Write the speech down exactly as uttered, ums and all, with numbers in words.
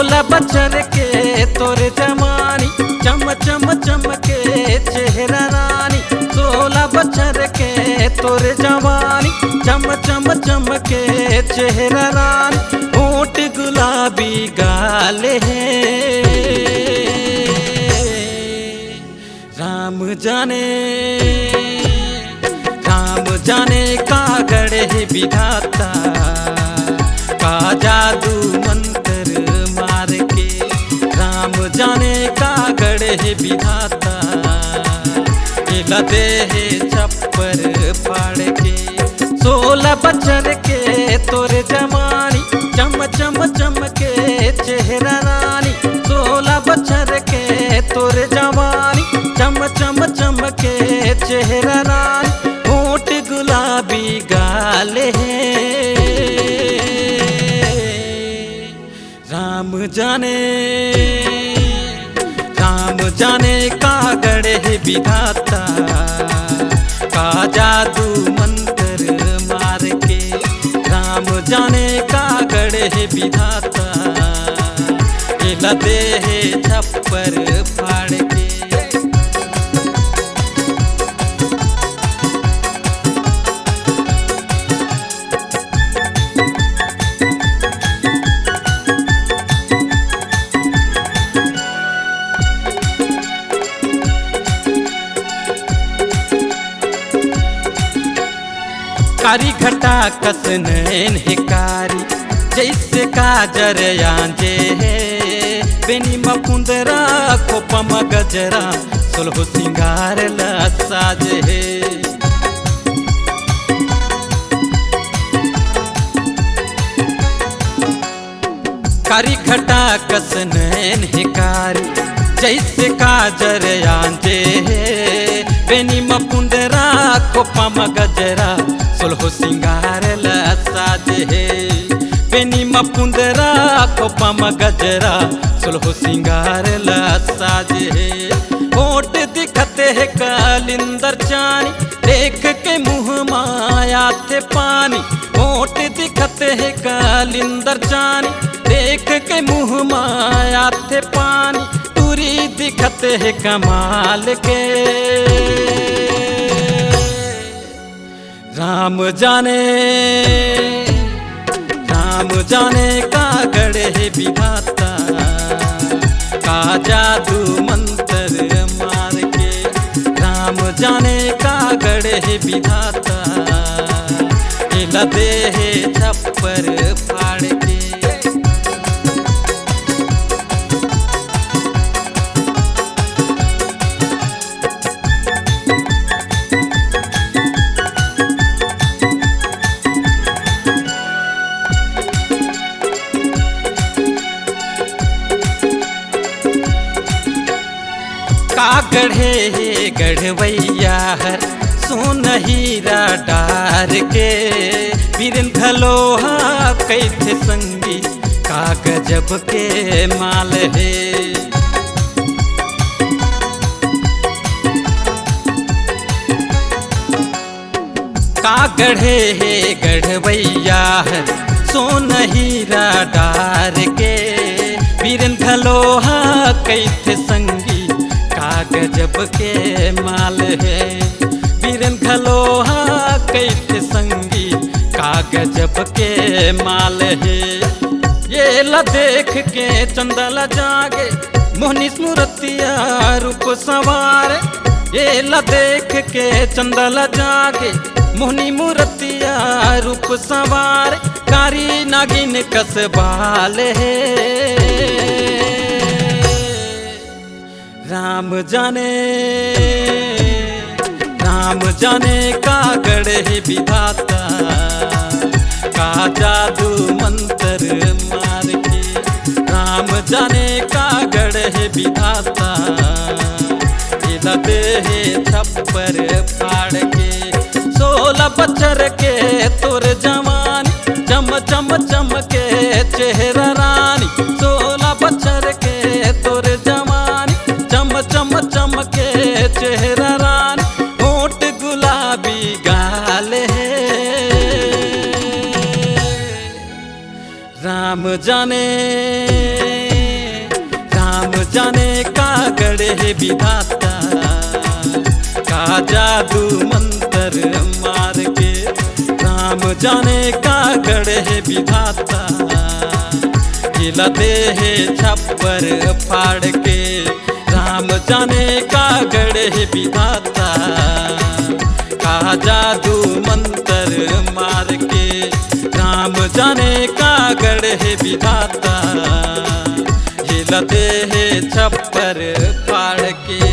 सोलह बछर के तोर जवानी, चम चम चमके चेहरा रानी। सोलह बछर के तोर जवानी, चम चम चमके चेहरा रानी। होठ गुलाबी गाल हे, राम जाने, राम जाने का गढ़े विधाता, का जादू मंत्र मार के। राम जाने का गढ़े विधाता, एला दे हे छप्पर फाड़ के। सोलह बछर के तोर जवानी, चम चम चमके चेहरा रानी। सोलह बछर के तोर जवानी, चम चम चमके चेहरा रानी। होठ गुलाबी गाल हे, राम जाने, राम जाने का गढ़े विधाता, का जादू मंत्र मार के। राम जाने का गढ़े विधाता, एला दे हे छप्पर फाड़ के। कारी घटा कस नैन हे कारी, जैसे काजर आंजे हे। बेनी म पुंदरा, खोपा म गजरा, सोलहो सिंगार ल साजे हे। कारी घटा कस नैन हे कारी, जैसे काजर आंजे हे। बेनी म पुंदरा, खोपा म गजरा, सोलहो सिंगार ल साजे हे। बेनी म पुंदरा, खोपा म गजरा, सोलहो सिंगार ल साजे हे। होठ दिखत हे कलिंदर चानी, देख के मुँह मा आथे पानी। होठ दिखत हे कलिंदर चानी, देख के मुँह मा आथे पानी। टूरी दिखत हे कमाल के, राम जाने, राम जाने का गढ़े विधाता, का जादू मंत्र मार के। राम जाने का गढ़े विधाता, एला दे हे छप्पर फाड़ के। का गढ़े हे गढ़वैया हर सोन हीरा डार के, बीरेन घलो हा कहिथे संगी का गजब के माल हे। का गढ़े हे गढ़वैया हर सोन हीरा डार के, बीरेन घलो हा कहिथे संगी का गजब के माल हे। बीरेन घलो हा कहिथे संगी का गजब के माल हे। एला देख के चंदा ल जागे मोहनीस मूरतिया रूप संवार। एला देख के चंदा ल जागे मोहनी मूरतिया रूप संवार। कारी नागिन कस बाल हे, राम जाने, राम जाने का गढ़े विधाता, का जादू मंत्र मार के। राम जाने का गढ़े विधाता, एला दे हे छप्पर फाड़ के। सोलह बछर के तोर जवानी, चम चम चमके चेहरा रानी। सोलह बछर के तोर जवानी, चम चम चमके चेहरा रानी। होठ गुलाबी गाल हे, राम जाने, जाने का गढ़े हे विधाता, का जादू मंतर मार के। राम जाने का गढ़े हे विधाता, हिला दे हे छप्पर फाड़ के। राम जाने का गढ़े हे विधाता, का जादू मंतर मार के। राम जाने का गढ़े हे विधाता, हिला दे हे छप्पर फाड़ के।